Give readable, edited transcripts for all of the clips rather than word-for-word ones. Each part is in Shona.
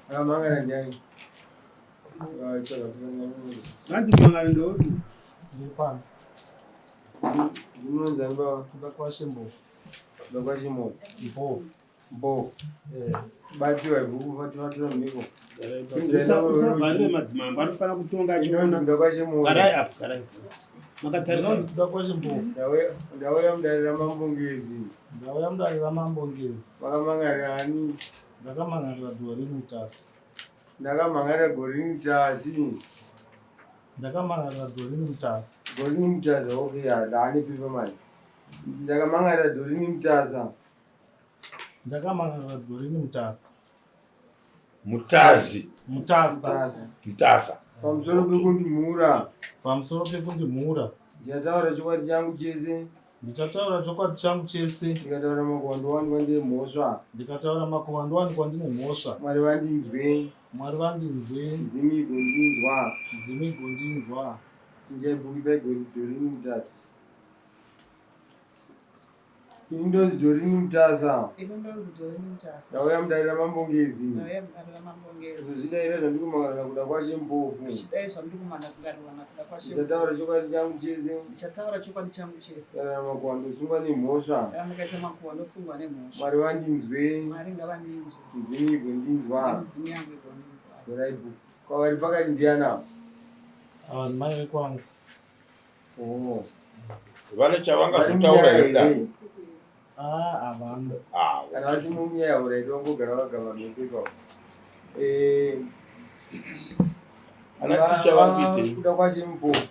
Akamangara ndiani? Vati mangara ndoupi? Ndiri pano. Ndinonzani baba? Kuda kwashe Mbofu. Kuda kwashe Mbofu. Mbofu. Mbofu. Eh. Batiwa ibhuku vativatira mhiko. Usavharire madzimambo anofanira kutonga achiona. Kuda kwashe Mbofu. Garai apo, garai. Makatarisa. Ndinonzi Kuda kwashe Mbofu. Ndauya mudare raMambo Ngezi. Ndauya mudare raMambo Ngezi. Vakamangarira ani? Ndakamangarira Doreen Mutasa. Ndakamangarira Doreen Mutasi. Ndakamangarira Doreen Mutasa. Doreen Mutasa, okay, ya, ndaane pipa manje. Ndakamangarira Doreen Mutasa. Ndakamangarira Doreen Mutasa. Mutazi. Mutasa. Mutasa. Mutasa. Pamusoro pekundimhura. Pamusoro pekundimhura. Ndichataura chokwadi changu chese. Ndichataura chokwadi changu chese. Ndikataura makuhwa ndowanikwa ndine mhosva. Ndikataura makuhwa ndowanikwa ndine mhosva. Mwari vandinzwe. Mwari vandinzwe. Nzimi igondinzwa. Nzimi igondinzwa. Chinjai bhuku ipai Doreen Mutasa. Ini ndonzi Doreen Mutasa. Ini ndonzi Doreen Mutasa. Ndauya mudare raMambo Ngezi. Ndauya mudare raMambo Ngezi. Zvichidaira zvandiri kumangarira kuda kwaShe Mpofu. Zvichidai zvandiri kumangarirwa nakuda kwaShe. Ndichataura chokwadi changu chese. Ndichataura chokwadi changu chese. Kana makuhwa ndosungwa nemhosva. Kana mukaita makuhwa ndosungwa nemhosva. Mwari vandinzwe. Mwari ngavandinzwe. Midzimu igondinzwa. Midzimu yangu igondinzwa. Torai bhuku. Kwavari pakati ndiani ava? Ava ndimai vekwangu. Oh. Vane chavangazotaura here dare? Ah, havana. Ah, Kana vasi munyaya uraiti vangogara vagama mepepa. Eh, ana ticha vari kuitei? Kuda kwache Mpofu.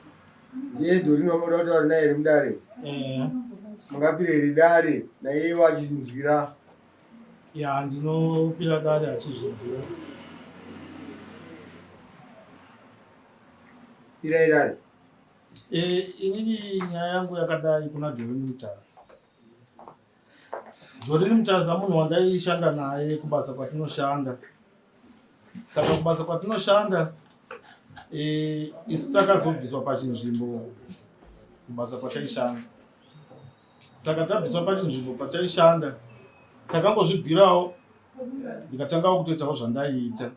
Ndiye Doreen wamunoda kutaura naye here mudare? Eh. Mungapire here dare naiye vachinzwira? Ya, ndinopira dare achizvinzwira. Pirai dare. Eh, inini nyaya yangu yakadai kuna Doreen Mutasa. Doreen Mutasa munhu wandaishanda naye kubasa kwatinoshanda. Saka kubasa kwatinoshanda eh, isu takazobviswa pachinzvimbo kubasa kwataishanda. Saka tabviswa pachinzvimbo pataishanda takangozvibvirawo ndikatangawo kutoitawo zvandaiita.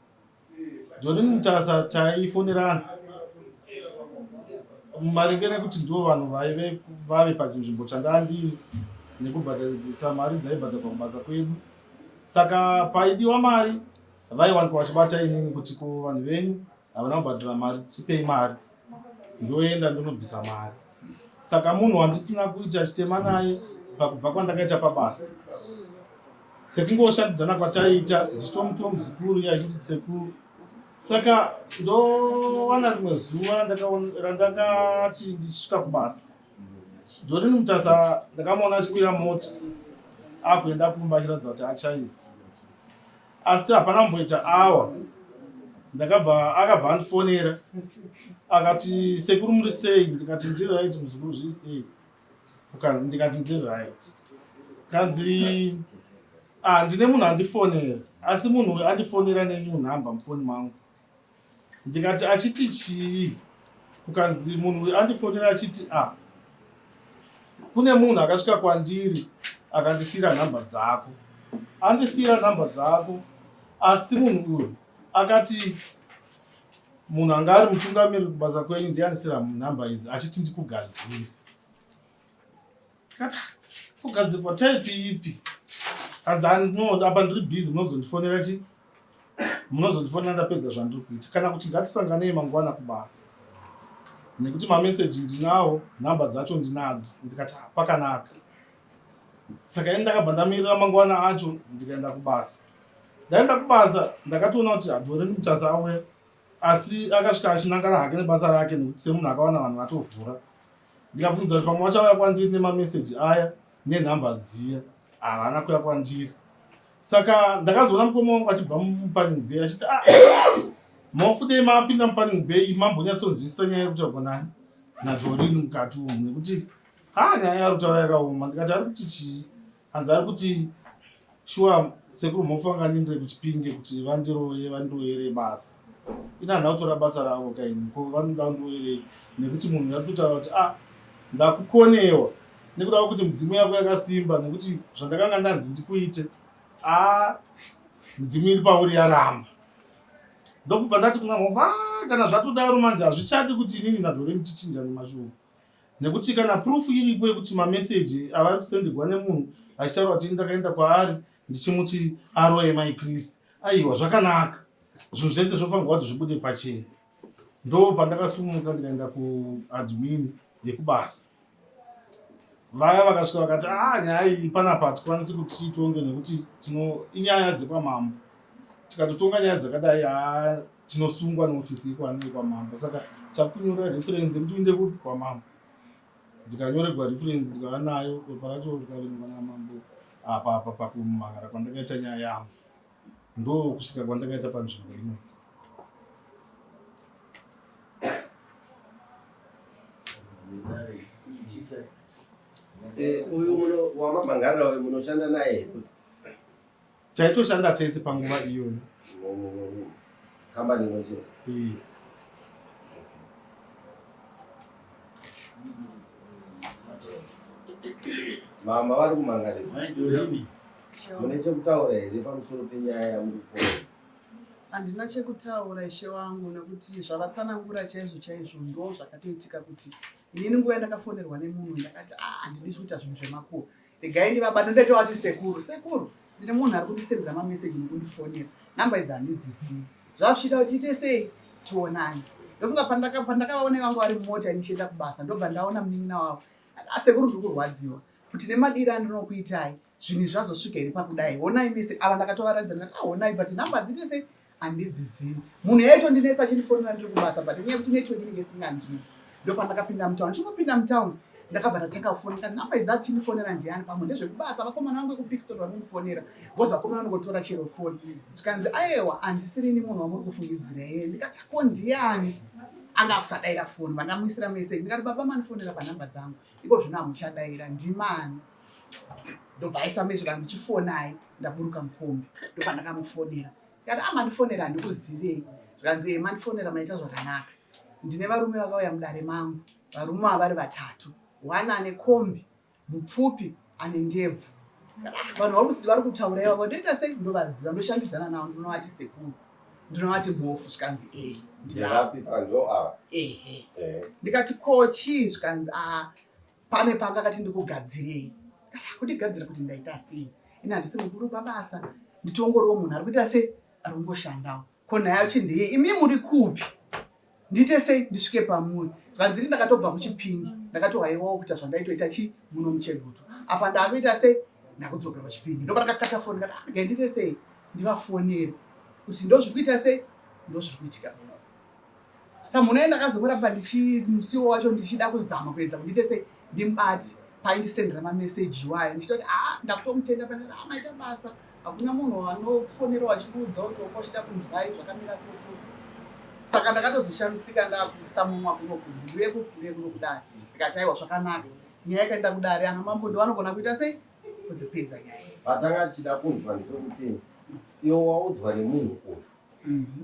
Doreen Mutasa taifonerana maringe nekuti ndivo vanhu vaive vave pachinzvimbo chandaa ndiri nekubhadharisa mari dzaibhadharwa kubasa kwedu. Saka paidiwa mari vaiwanikwa vachibata inini kuti ko vanhu venyu havana kubhadhara mari tipei mari ndoenda ndonobvisa mari. Saka munhu wandisina kuita chitema naye pakubva kwandakaita pabasa sekungoshandidzana kwataiita ndichitomuti muzukuru iye achinditi sekuru saka ndowana rimwe zuva randakati ndichisvika kubasa Doreen Mutasa ndakamuona achikwira mota akuenda kumba achiratidza kuti achaisi asi hapana kumboita awa ndakabva akabva andifonera akati sekuru muri sei ndikati ndiri right muzukuru zviri sei ndikati ndiri right kanzi ah, ndine munhu andifonera asi munhu uyu andifonera nenew number mufoni mangu ndikati achiti chii kukanzi munhu uyu andifonera achiti a ah, kune munhu akasvika kwandiri akandisiira nhamba dzako andisiira nhamba dzako asi munhu uyu akati munhu anga ari mutungamiri kubasa kwenyu ndiye andisiira nhamba idzi achiti ndikugadzire Ndikati, "Ah, kugadzirwa type ipi kanzi "Ah, no apa ndiri busy munozondifonera chi munozondifonera ndapedza zvandiri kuita kana kuti ngatisanganei mangwana kubasa nekuti mameseji ndinawo nhamba dzacho ndinadzo ndikati "Ah, pakanaka saka ini ndakabva ndamirira mangwana acho ndikaenda kubasa ndaenda kubasa ndakatoona kuti haDoreen Mutasa auya asi akasvika achinangana hake nebasa rake nekuti semunhu akawana vanhu vatovhura ndikabvunza kuti pamwe vachauya kwandiri nemameseji aya nenhamba dziya havana kuya kwandiri saka ndakazoona mukoma wangu achibva mupanning bay achiti ah, mofudei mapinda mupanning bay mambonyatsonzwisisa nyaya yekutaurwa nani naDoreen mukati umu nekuti ha nyaya yaari kutaura yakaoma ndikati ari kuti chii hanzi ari kuti shuwa sekuru Mhofu vangandindire kuChipinge kuti vandiroye vandiroyere basa ini handina kutora basa ravo kaini ko vanoda kundiroyerei nekuti munhu yari kutotaura kuti ah ndakukonewa nekuda kwekuti midzimu yako yakasimba nekuti zvandakanga ndanzi ndikuite a ah, midzimu iri pauri yaramba. Ndokubva ndati kuna Mhofu, ah, kana zvatodaro manje hazvichadi kuti inini naDoreen tichinjane mashoko. Nekuti kana proof iripo yekuti mameseji avari kusenderwa nemunhu achitaura kuti ndakaenda kwaari ndichimuti aroye mai Chris, aiwa zvakanaka. Zvinhu zvese zvofanirwa kuti zvibude pachena. Ndo pandakasumuka ndikaenda kuadmin yekubasa. Vaya vakasvika vakati ah, nyaya iyi panapa hatikwanisi kuti tiitonge nekuti tino inyaya dzekwamambo. Tikatotonga nyaya dzakadai haa tinosungwa neofisi yekwani yekwamambo, saka takunyora reference yekuti uinde kupi kwamambo. Ndikanyoregwa reference ndikava nayo, bepa racho rikaverengwa namambo apa apa pakumhangara kwandakaita nyaya yangu. Ndokusvika kwandakaita panzvimbo ino. Eh, uyu muno wamamhangarira uyu munoshanda naye here? Taitoshanda tese panguva iyoyo. Kambani imwe chete. Eh. Mama vari kumhangarira. Mune chekutaura here pamusoro penyaya yamuri kuona? Handina chekutaura ishe wangu nekuti zvavatsanangura chaizvo chaizvo ndo zvakatoitika kuti inini nguva yandakafonerwa nemunhu ndakati ah handidi kuita zvinhu zvemakuhwa regai ndivabate ndotovati sekuru sekuru ndine munhu ari kundisendera mameseji nekundifonera namba idzi handidzizivi zvazvichida kuti tiite sei tionane ndofunga pandakavaona vangu vari mumota ndichienda kubasa ndobva ndaona munin'ina wavo asekuru ndiri kurwadziwa kuti nemadiro andinokuitai zvinhu izvi zvazosvika here pakudai honai mese ava ndakatovaratidza ndikati ah honai but number dziite sei handidzizivi munhu yaitondinetsa achindifonera ndiri kubasa but nyaya yekuti network inenge isinganzwiki ndopandakapinda mutown chingopinda mutown ndakabva ndatanga kufona ndikati number idzi achindifonera ndiyani pamwe ndezvekubasa vakomana vangu vekupixton vari kundifonera because vakomana vanongotora chero foni zvikanzi ayewa handisirini munhu wamuri kufungidzira iye ndikati ko ndiyani anga akusadaira foni vandamuisira message ndikati baba mandifonera panhamba dzangu iko zvino hamuchadaira ndimani ndobva aisa message kanzi chifonai ndaburuka mukombi ndopandakamufonera ndikati ah mandifonera handikuzivei zvikanzi e mandifonera maita zvakanaka ndine varume vakauya mudare mangu varume ava vari vatatu one ane kombi mupfupi ane ndebvu ah, vanhu vari vari kutaura ivavo ndoita sei ndovaziva ndoshandidzana navo ndinovati sekuru ndinovati mhofu zvikanzi ee Ndirapi panzo ava? Ehe. Eh. Ndikati ko chii zvikanzi ah pane panga akati ndikugadzirei. Ndikati ah, kundigadzira kuti ndaita sei? Ini handisi mukuru pabasa nditongoriwo munhu ari kuita sei ari kungoshandawo. Ko nhaya yacho ndeyei? Imi muri kupi? Ndiite sei ndisvike pamuri? Zvikanzi ini ndakatobva kuChipinge ndakatohaiwawo kuita zvandaitoita chi muno muChegutu. Apa ndakuita sei ndakudzokera kuChipinge. Ndopandakakata foni ndikati ah, regai ndiite sei ndivafonere kuti ndozviri kuita sei ndozviri kuitika kuno sa munhu aye ndakazongoramba ndichimusiwo wacho ndichida kuzama kuedza kuti ndiite sei ndimubati paindisendera mameseji iwayo ndichitoti haa ndakutomutenda pane ah maita basa hakuna munhu anofonera wachikuudza kuti wanga uchida kunzwai zvakamira so so so saka ndakatozoshamisika ndakusamumwa kuno kunzi ndiuye kupi kuno kudare ndikati aiwa zvakanaka nyaya yakaenda kudare ana mambo ndivanogona kuita sei kudzipedza nyaya idzi. Patanga tichida kunzwa ndepekuti iwe waudzwa nemunhu uyu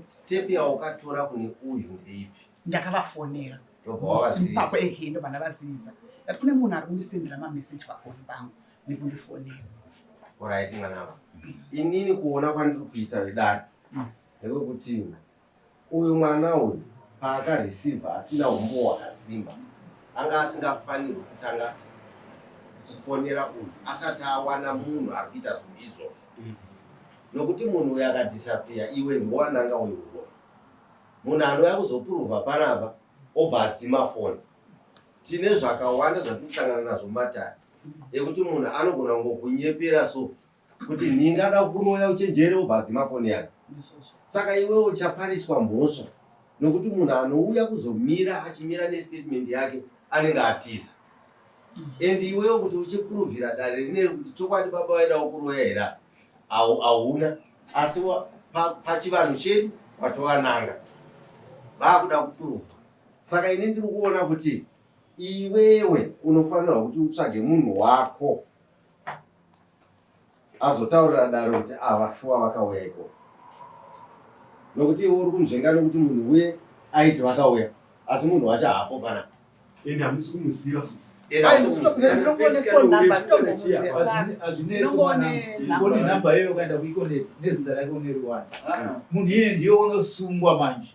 step yaukatora kune uyu ndeipi? Ndakavafonera Ndobva wavazivisa. Musi ehe ndobva ndavazivisa ndati kune munhu ari kundisendera mameseji pafoni pangu nekundifonera. Alright mwanangu, inini kuona kwandiri kuita vedare ndekwekuti Uyu mwana uyu paaka receiver asina humbowo hwakasimba anga asingafanirwi kutanga kufonera uyu asati awana munhu ari kuita zvinhu izvozvo nokuti munhu uyu akadisappear iwe ndiwe wananga uyu huroyi munhu anouya kuzopuruvha panapa obva adzima foni tine zvakawanda zvatiri kusangana nazvo mumatare ekuti munhu anogona kungokunyepera so kuti nhingi ada kukuroya uchenjere wobva adzima foni yake saka iwewe uchapariswa mhosva nokuti munhu anouya kuzomira achimira nestatement yake anenge atiza and iwewe kuti uchipuruvhira dare rineri kuti chokwadi baba vaida kukuroya here hauna asi pachivanhu chedu watovananga vakuda kupuruvha saka ini ndiri kuona kuti iwewe unofanirwa kuti utsvage munhu wako azotaurira dare kuti ava shuwa vakauya ikoko nokuti iwe uri kunzvenga nokuti munhu uye aiti vakauya asi munhu wacho haapo panapa ende hamusi kumuziva futi. Foni namba iyoyo ukaenda kuikoneti nezita rake uneriwana munhu iyeye ndiye unosungwa manje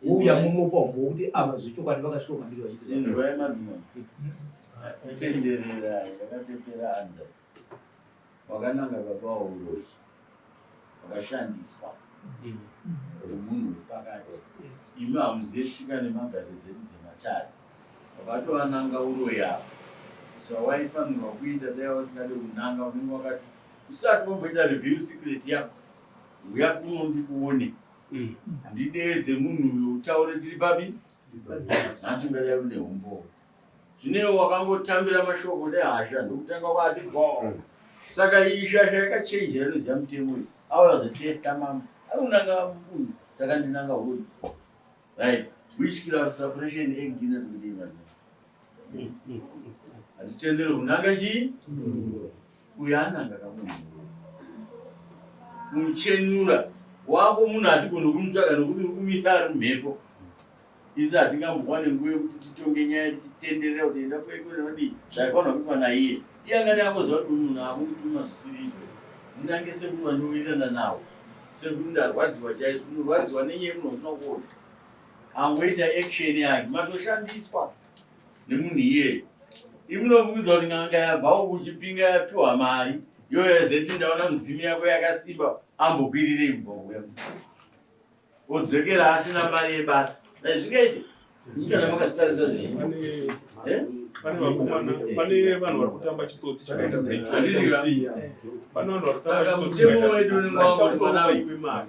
wouya munopa umbo wekuti ava zvechokwadi vakasvika kwandiri vachiti Inzwai madzimambo. Tenderera yakatepera anza. Wakananga baba wauroyi. Wakashandiswa nemunhu wepakati. Imi hamuzive tsika nemagariro dzedu dzematare. Wakatovananga uroyi apa. Zvawaifanirwa kuita dai wasingade kunanga unenge wakati usati wamboita review secret yako. Uya kuno ndikuone. Ndideedze munhu uyo utaure tiri papi? Nhasi ungadai une humbowo. Zvino iwe wakangotambira mashoko nehasha ndokutanga kwati go. Saka iyi shasha yakachenjera inoziva mutemo uyu. Auya kuzotesta mambo. Ari kunanga uyu saka ndinanga uyu. Right. Witchcraft Suppression Act inoti kudii madzimai? Hatitendere kunanga chii? Uyu ananga kamunhu. Kumuchenura wako munhu hatigone kumutsvaga nokuti uri kumisa ari mumhepo. Isu hatingambowane nguva yekuti titonge nyaya tichitenderera kuti enda kweko nodii zvaifanirwa kuitwa naiye. Iye angade angoziva kuti munhu akundituma zvisiri izvo. Ndinange sekuru vandinowirirana nawo. Sekuru ndarwadziwa chaizvo. Unorwadziwa nenyaya yemunhu wausina kuona. Angoita action yake matoshandiswa nemunhu iyeye. Imi munofungidzwa kuti n'anga yabva uku kuchipinga yapiwa mari yoyo zeti ndaona mudzimu yako yakasimba ambokwirirei kubva kuya odzokera asina mari yebasa dai zvingaite kana makazvitarisa zvenyu eh? Pane vakomana, pane vanhu vari kutamba chitsotsi chakaita sei? Pane vanhu vari kutamba chitsotsi. Mutemo wedu unenge wangoti iwe mari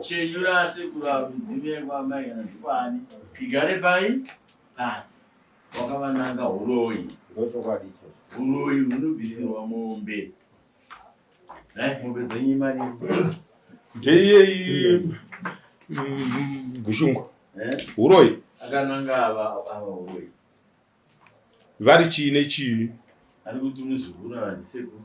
chenyura asekuru avo midzimu yekwamai kana ndikwaani igare pai pasi wakavananga huroyi Ndochokwadi ichocho. huroyi hunobvisirwa mombe Eh, mombe dzenyu imari Ndeiyeyi Gushungo. Eh? Huroyi. Akananga ava ava huroyi. Vari chii nechii? Ari kuti muzukuru ava ndisekuru.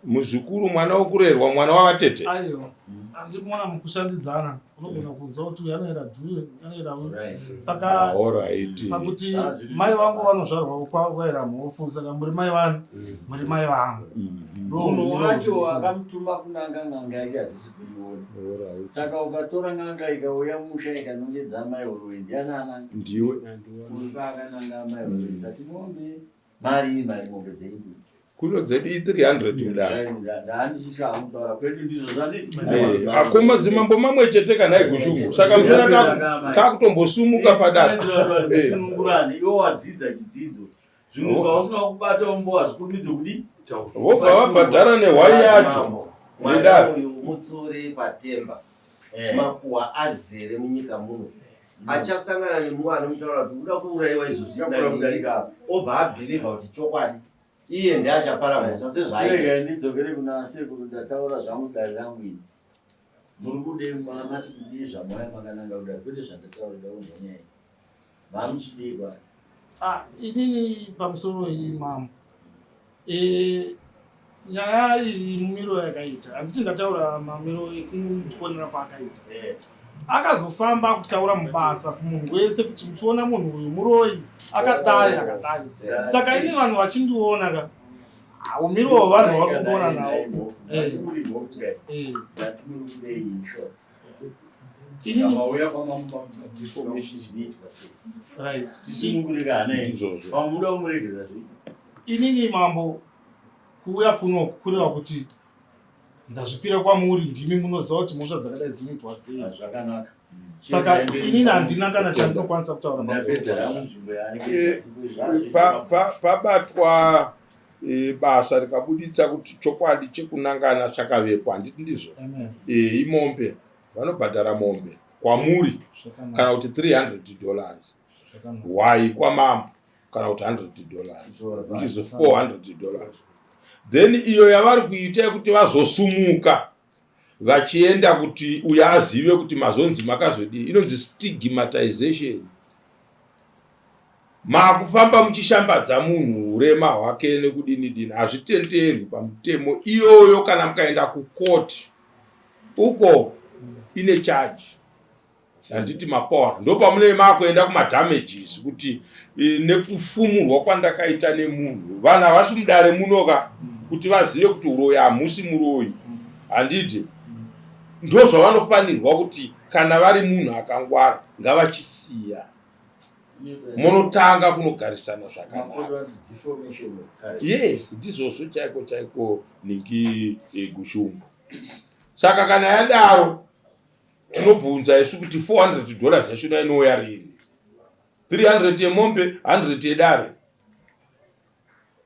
Muzukuru mwana wokurerwa mwana wavatete. Aiwa. Handiri kuona mukushandidzana unogona kunzwa kuti uyu anoera dhuye anoera uyu. Saka ah, alright. Pakuti mai vangu vanozvarwa kwaera mhofu saka muri mai vangu muri mai vangu. Munhu wacho akamutuma kunanga n'anga yake hatisi kuiona. Saka ukatora n'anga ikauya musha ikanongedza amai uroyi ndiani ananga? Ndiwe. Uri paakananga amai uroyi tati mombe mari mari mombe dzenyu. Kuno dzedu i300 mudare. Ndaandichishamutaura kwedu ndizvo zvandi. Eh, akoma dzimambo mamwe chete kana igushungu. Saka mutona takutombosumuka padare. Eh. Sunungurani iwe wadzidza chidzidzo. Zvinhu zvausina kubata umbo hazvikurumidze kudi. Vobva vabhadhara nehwai yacho. Mwana uyu mutsure patemba. Eh. Makuhwa azere munyika muno. Achasangana nemumwe anomutaura kuti uda kuuraiwa izvozvi obva abhilivha kuti chokwadi. Iye ndiye achapara mhosva sezvaaita. Regai ndidzokere kuna sekuru ndataura zvangu dare rangu ini. Muri kudei mati kudii zvamauya makananga kudare kwete zvandataura ndaunzwa nyaya iyi. Mamuchidei kwari? Ah, inini pamusoro iyi mambo. Eh, nyaya iyi mumiro yakaita handiti ndataura mamiro ekundifonera kwaakaita eh. Akazofamba kutaura mubasa kumunhu wese kuti muchiona munhu uyu muroyi akadai akadai saka ini vanhu vachindiona ka umiro wavanhu vari kundiona nawo eh. Eh. Inini mambo kuuya kuno kureva kuti ndazvipira kwamuri ndimi munoziva kuti mhosva dzakadai dzinoitwa sei ah, zvakanaka saka inini handina kana chandinokwanisa kutaura eh, pabatwa eh, basa rikabuditsa kuti chokwadi chekunangana chakavepo handiti ndizvo eh, imombe vanobhadhara mombe kwamuri kana kuti 300 dollars hwai kwamambo kana kuti 100 dollars which is 400 dollars then iyo yavari kuita yekuti vazosumuka vachienda kuti uyo azive kuti mazonzi makazodii inonzi stigmatization makufamba muchishambadza munhu urema hwake nekudini dini hazvitenderwi pamutemo iyoyo kana mukaenda kukoti uko ine charge. Handiti mapaona ndopamunee makuenda kumadamages kuti e, nekufumurwa kwandakaita nemunhu vanhu havasi mudare munoka kuti vazive kuti uroyi hamusi muroyi handiti ndozvavanofanirwa kuti kana vari munhu akangwara ngavachisiya munotanga kunogarisana zvakanaka yes ndizvozvo chaiko chaiko ningi e, gushungu saka kana yadaro tinobvunza isu kuti 400 dollars yachona inouya rini 300 yemombe 100 yedare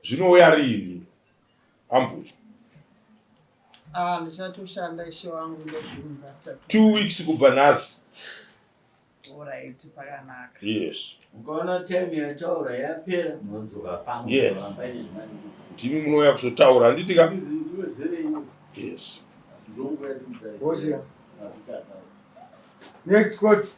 zvinouya rini ambuya Ah, ndichatoshanda ishe wangu ndozviunza after two weeks kubva nhasi Alright, pakanaka. Yes. Ukaona time yataura yapera munodzoka pano. Yes. Ndimi munouya kuzotaura handiti ka? Yes. Asi ndonguva yati mutarisira. Next court.